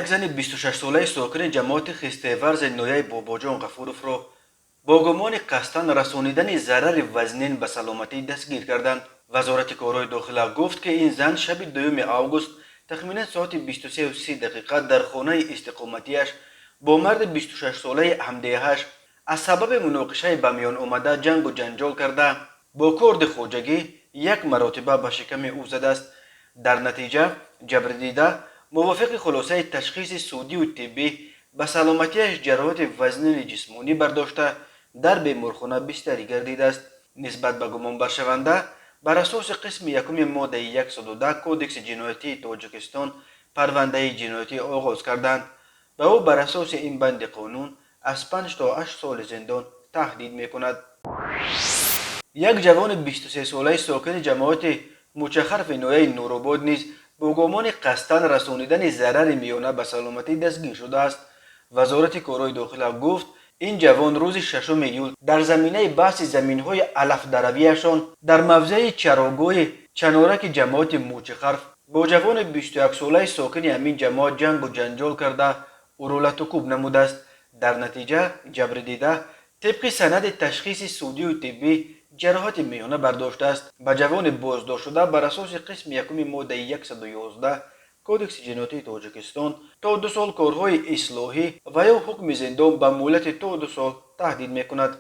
Як зани 26-солаи сокини ҷамоати Хистеварзи ноҳияи Бобоҷон Ғафуровро бо гумони қасдан расонидани зарари вазнин ба саломатӣ дастгир карданд. Вазорати корҳои дохила гуфт, ки ин зан шаби 2 август тахминан соати 23:30 дар хонаи истиқоматиаш бо марди 26-солаи ҳамдеҳаш аз сабаби муноқишаи ба миён омада ҷангу ҷанҷол карда, бо корди хоҷагӣ як маротиба ба шиками ӯ задааст. Дар натиҷа ҷабрдида мувофиқи хулосаи ташхиси судию тиббӣ ба саломатиаш ҷароҳати вазнини ҷисмонӣ бардошта, дар беморхона бистарӣ гардидааст. Нисбат ба гумонбаршаванда бар асоси қисми якуми моддаи 110 Кодекси ҷиноятии Тоҷикистон парвандаи ҷиноятӣ оғоз карданд. Ба ӯ бар асоси ин банди қонун аз 5 то 8 соли зиндон таҳдид мекунад. Як ҷавони 23-солаи сокини ҷамоати Мӯчахарфи ноҳияи Нуробод низ бо гумони қасдан расонидани зарари миёна ба саломатӣ дастгир шудааст. Вазорати корҳои дохила гуфт, ин ҷавон рӯзи 6 июл дар заминаи баҳси заминҳои алафдаравиашон дар мавзеи чарогоҳи Чанораки ҷамоати Мӯчихарф бо ҷавони 21-солаи сокини ҳамин ҷамоат ҷангу ҷанҷол карда, ӯро латукӯб намудааст. Дар натиҷа ҷабрдида тибқи санади ташхиси судию тиббӣ ҷароҳати миёна бардоштааст. Ба ҷавони боздоштшуда бар асоси қисми якуми моддаи 111 Кодекси ҷиноятии Тоҷикистон то 2 сол корҳои ислоҳӣ ва ё ҳукми зиндон ба муҳлати то 2 сол таҳдид мекунад.